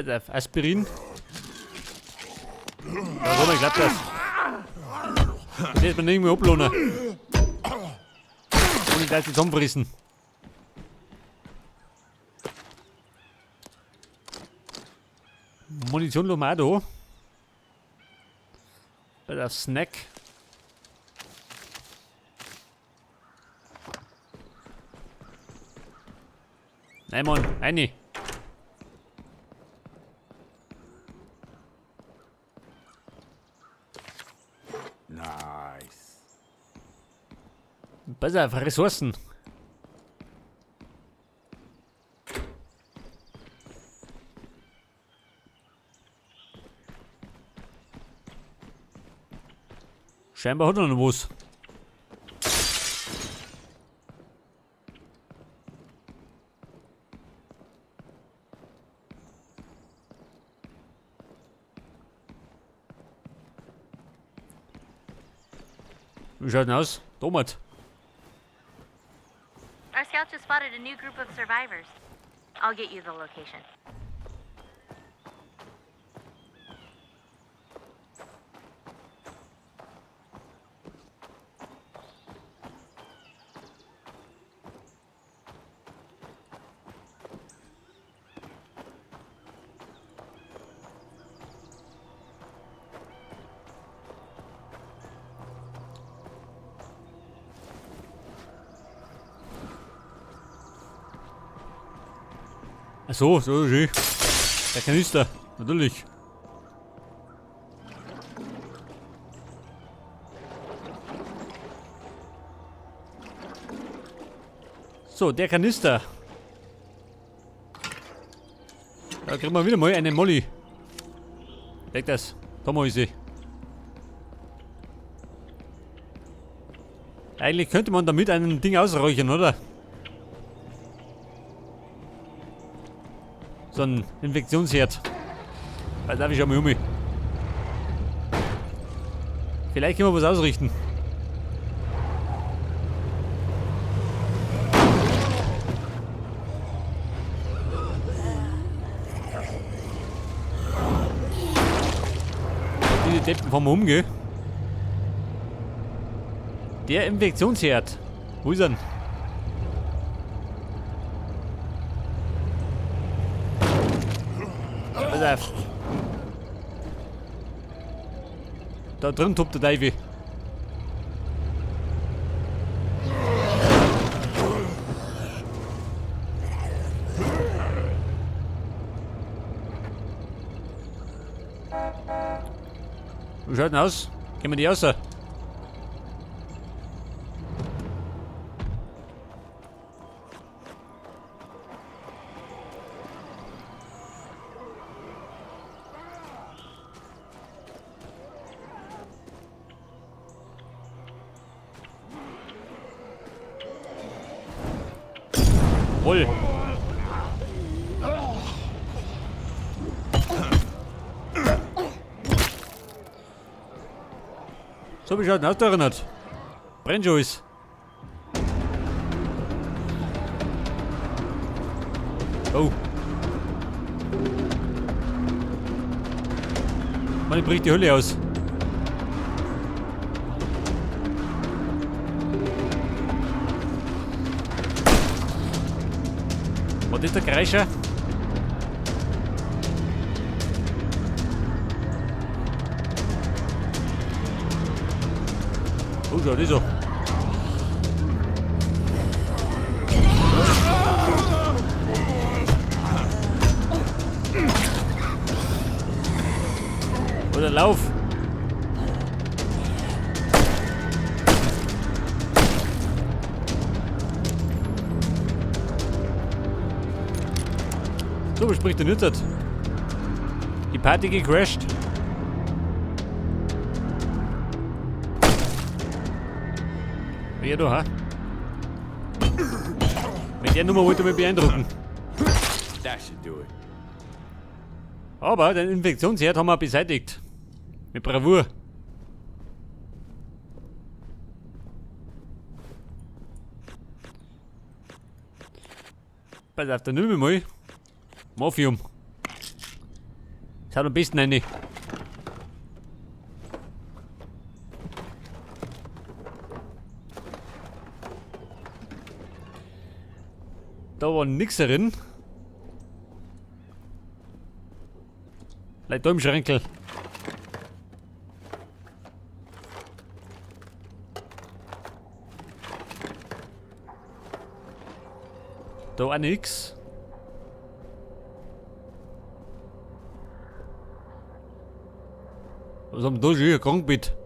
Pass auf, Aspirin. Ja, Roman, klappt das. Das lässt man nicht mehr ablohnen. Ohne dass sie zusammenfrissen. Munition Lomado. Bei der Snack. Nein, Mann, eine. Nice. Pass auf, Ressourcen. Scheinbar hat er noch was. Wie schaut denn aus? Thomas. Our scouts just spotted a new group of survivors. I'll get you the location. Ach so, so schön. Der Kanister, natürlich. So, der Kanister. Da kriegen wir wieder mal eine Molly. Leg das. Da mal ist sie. Eigentlich könnte man damit ein Ding ausräuchern, oder? So ein Infektionsherd. Da darf ich schon mal um mich. Vielleicht können wir was ausrichten. Diese Deppen fahren wir um, gell? Der Infektionsherd. Wo ist er denn? Pass auf. Da drin tobt der Teufel. Wie schaut denn aus? Gehen wir die raus? Roll. So, wie schaut denn aus da erinnert? Brennt schon alles. Oh. Mann, bricht die Hölle aus. Was ist der Kreischer? Oh, schau, das so. Oder lauf! So, was spricht der Nützert? Die Party gecrashed. Wer da, ha? Mit der Nummer wollte er mich beeindrucken. That should do it. Aber den Infektionsherd haben wir beseitigt. Mit Bravour. Pass auf, dann nehmen wir mal Morphium. Das hat am besten eine. Da war nix drin. Vielleicht da im Schrankel. Da auch nix. Was haben wir da schon hier? Krankenbett.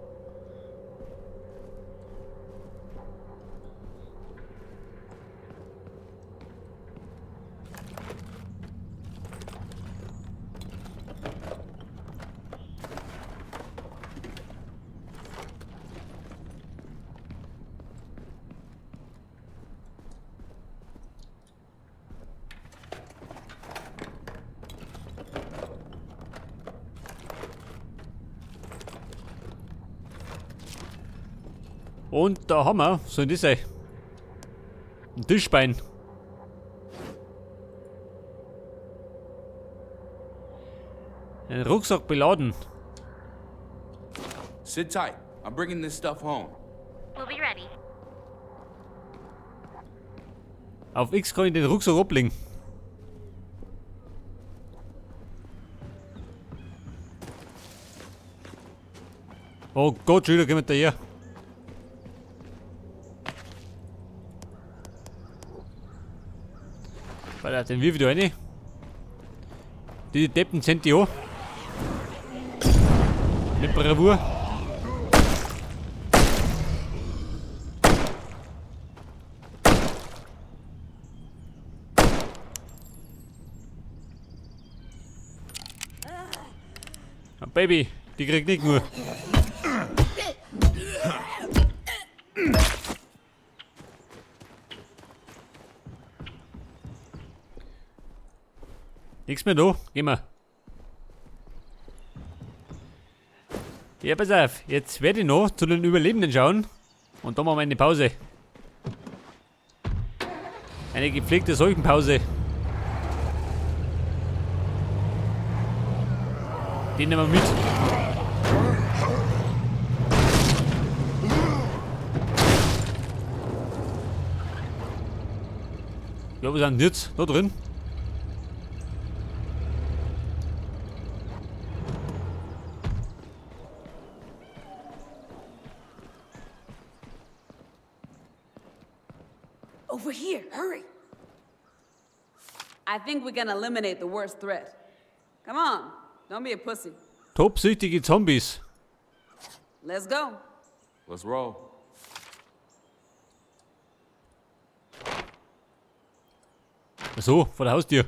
Und da haben wir, so das sein? Ein Tischbein. Ein Rucksack beladen. Sit tight. I'm bringing this stuff home. We'll be ready. Auf X kann ich den Rucksack ablegen. Oh Gott, schon wieder kommt der her. Warte, den wirf ich da rein. Die Deppen sind die an. Mit Bravour. Ah, Baby, die kriegt nicht nur. Nichts mehr da, gehen wir. Ja, pass auf, jetzt werde ich noch zu den Überlebenden schauen und dann machen wir eine Pause. Eine gepflegte Seuchenpause. Den nehmen wir mit. Ja, was sind denn jetzt da drin? Over here, hurry. I think we can eliminate the worst threat. Come on, don't be a pussy. Tobsüchtige Zombies. Let's go. Let's roll. So, vor der Haustür.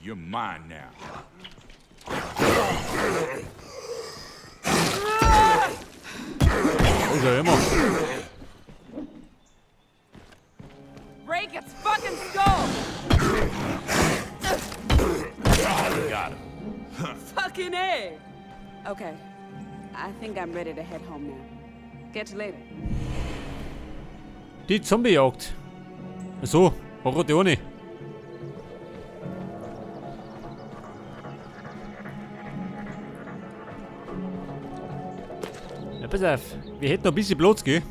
You're mine now. Oh, schau immer. Break its fucking skull! Got him. Fucking A! Okay, I think I'm ready to head home now. Catch you later. Die Zombiejagd. So, war gerade ohne. Ja, pass auf, wir hätten noch ein bisschen Platz, gell?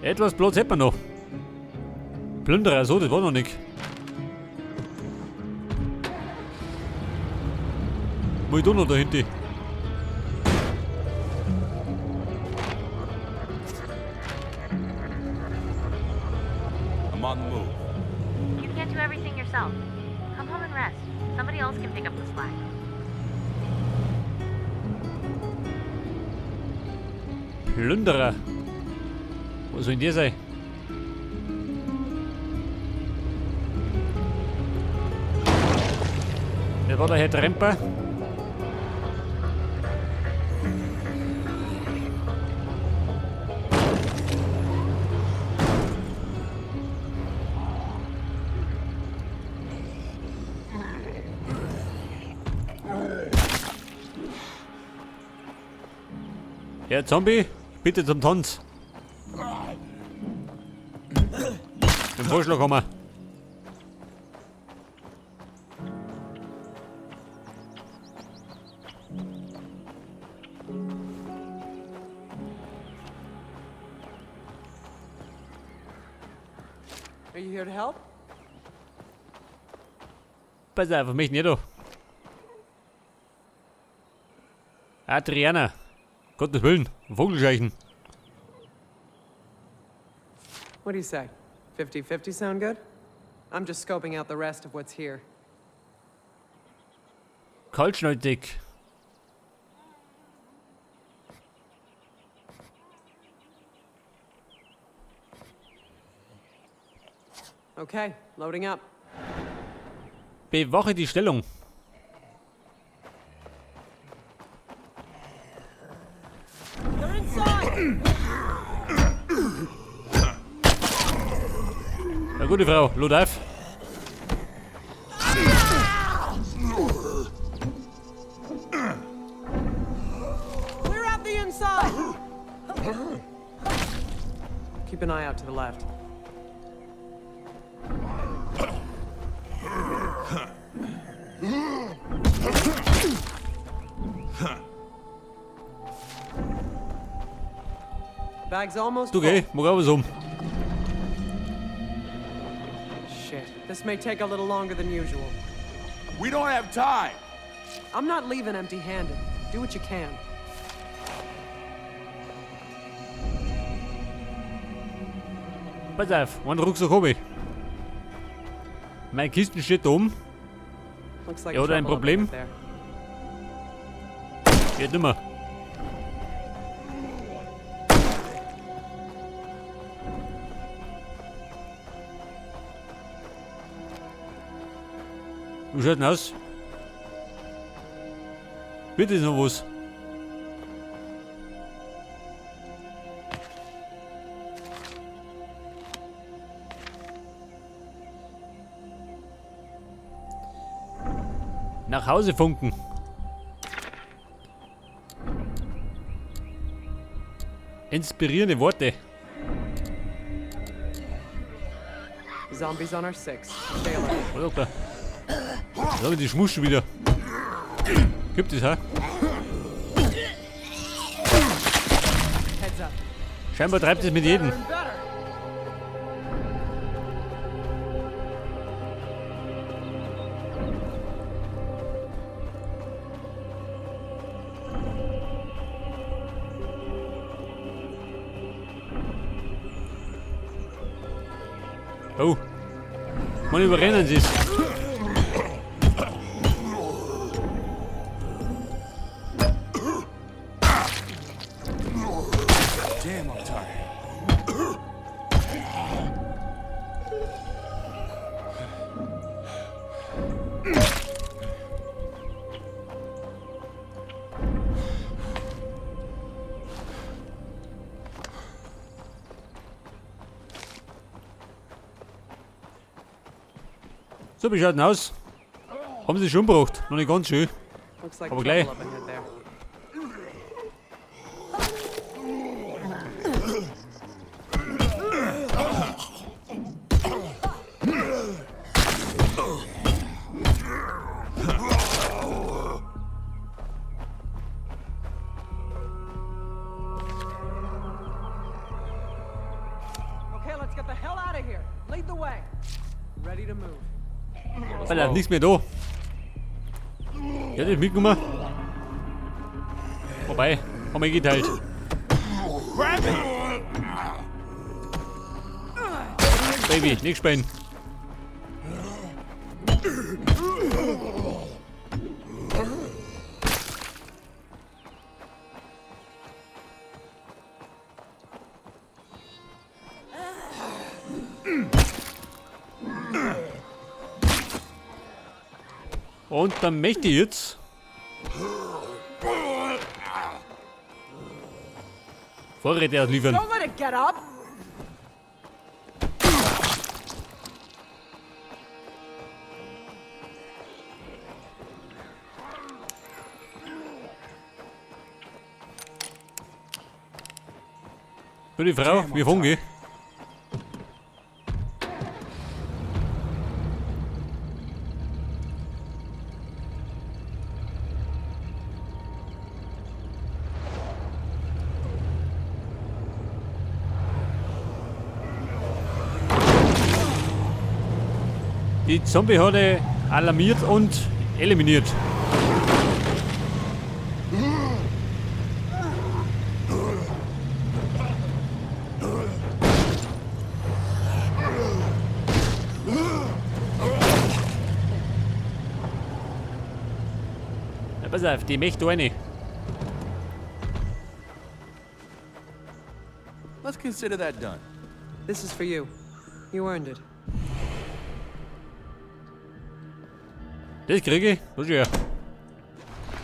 Etwas Platz hätten wir noch. Plünderer, so, das war noch nicht. Wo ich da noch dahinter? I'm on the move. You can't do everything yourself. Come home and rest. Somebody else can pick up the slack. Plünderer. Wo soll denn der sein? Der war der Herr Tremper. Herr Zombie, bitte zum Tanz. Den Vorschlag haben wir. Are you here to help? Pass auf, mich nicht da. Adriana. Gottes Willen, Vogelscheuchen. What do you say? 50-50 sound good? I'm just scoping out the rest of what's here. Kaltschnäuzig. Okay, loading up. Bewache die Stellung. They're inside! Na gute Frau, lad auf. Clear out the inside! Keep an eye out to the left. Bag's almost Du geh, full. mach auch was um. Shit, this may take a little longer than usual. We don't have time. I'm not leaving empty-handed. Do what you can. Pass auf, einen Rucksack hab ich. Meine Kisten steht da oben. Looks like Ja, oder ein trouble up Problem? there. Geht nimmer. Wie schaut denn aus? Bitte ist noch was. Nach Hause funken. Inspirierende Worte. Zombies on our 6. Stay alert. Was sagt er? Was haben die Schmuschen wieder? Gibt es, hä? Heads up. Scheinbar treibt es mit jedem. Better and better. Oh. Man, überrennen sie es. Damn, I'm tired. So, wie schaut denn aus? Haben sie schon gebracht. Noch nicht ganz schön. Looks like Aber trouble gleich. up ahead there. Okay, let's get the hell out of here. Lead the way. Ready to move. Alter, nichts mehr da. Ja, das mitgenommen. Wobei, haben wir geteilt. Baby, nicht spielen. Und dann möchte ich jetzt Vorräte ausliefern. Don't let it get up. Für die Frau, wir fahren gehen. Die Zombie-Horde alarmiert und eliminiert. Ja, pass auf, die möchte eine. Let's consider that done. This is for you. You earned it. Das kriege ich. Das ist ja.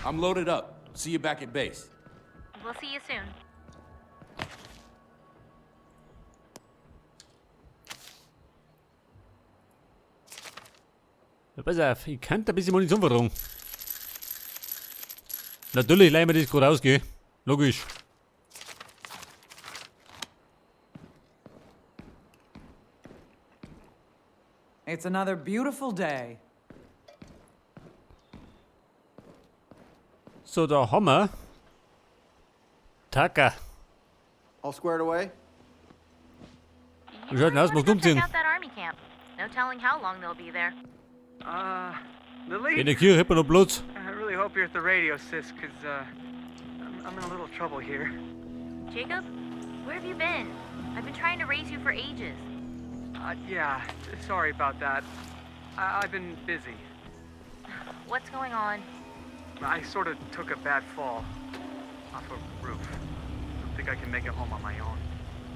I'm loaded up. See you back at base. We'll see you soon. Ja, pass auf, ich könnte ein bisschen Munition vertragen. Natürlich leihen wir das gerade aus, gell? Logisch. It's another beautiful day. So, da haben wir Tucker. All squared away? You Wie schaut denn might aus? wanna Musst go du umziehen? check out that army camp. No telling how long they'll be there. Lily? In der Kirche hat man noch Platz. I really hope you're at the radio, sis, because, I'm in a little trouble here. Jacob, where have you been? I've been trying to raise you for ages. Yeah, sorry about that. I've been busy. What's going on? I sort of took a bad fall off a roof. Don't think I can make it home on my own.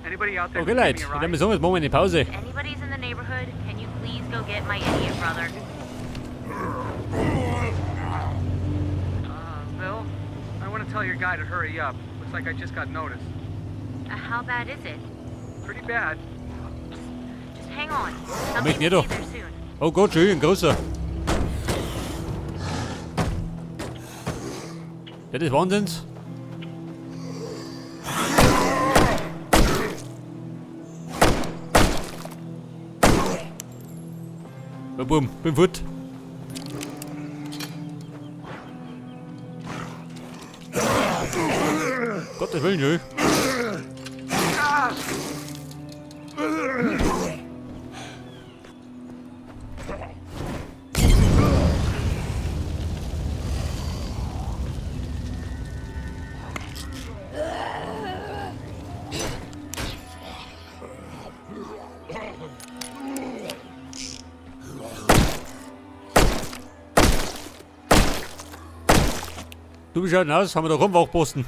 Anybody out there Okay, can give Leute, me a ich würde ride? mal sagen, jetzt machen wir eine Pause. If anybody's in the neighborhood, can you please go get my idiot brother? Lil, I want to tell your guy to hurry up. Looks like I just got noticed. How bad is it? Pretty bad. Just hang on. Somebody nicht will be doch. there soon. Oh Gott, schön, ein großer. Ja, das Wahnsinns. Oh, boom, bin fort. Gottes Willen, jö. Du, wie schaut denn aus? Haben wir da Rumwachposten?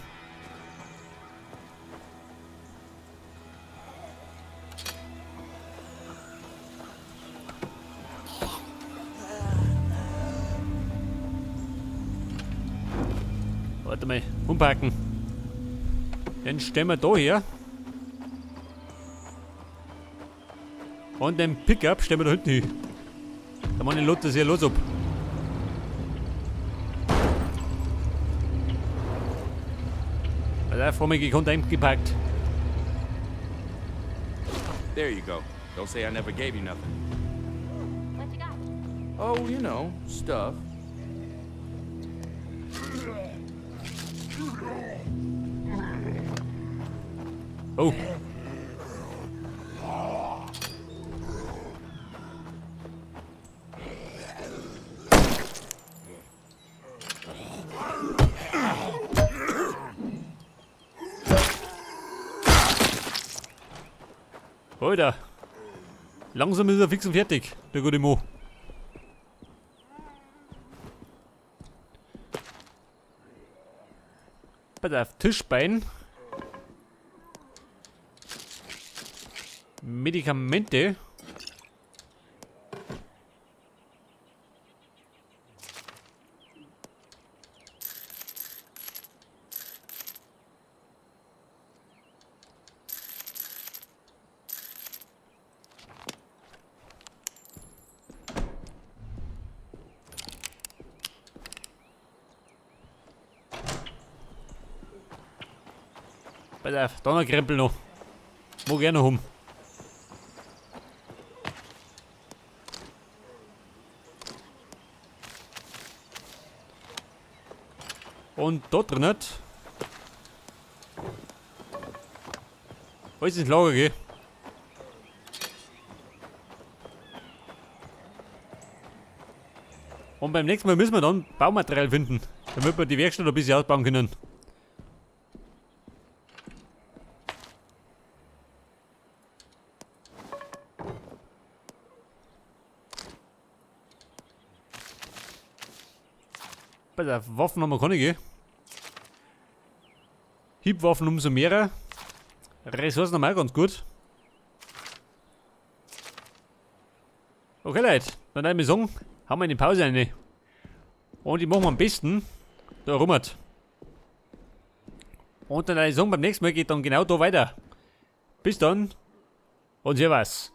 Warte mal, umpacken. Den stellen wir da her. Und den Pickup stellen wir da hinten hin. Da machen die Leute das hier los ab. Also, vor mir gekonnt eingepackt. There you go. Don't say I never gave you nothing. What you got? Oh, you know, stuff. Oh. Alter. Langsam ist er fix und fertig, der gute Mo. Pass auf, Tischbein. Medikamente. Pass auf, Donnerkrempel noch. Mag ich auch noch haben. Und da drin nicht. Alles ins Lager geh. Und beim nächsten Mal müssen wir dann Baumaterial finden, damit wir die Werkstatt ein bisschen ausbauen können. Pass auf, Waffen haben wir keine, gell? Hiebwaffen umso mehr. Ressourcen haben wir auch ganz gut. Okay, Leute, dann würde ich sagen, haben wir eine Pause eine. Und die machen wir am besten da rum. Und dann würde ich sagen, beim nächsten Mal geht dann genau da weiter. Bis dann und servus.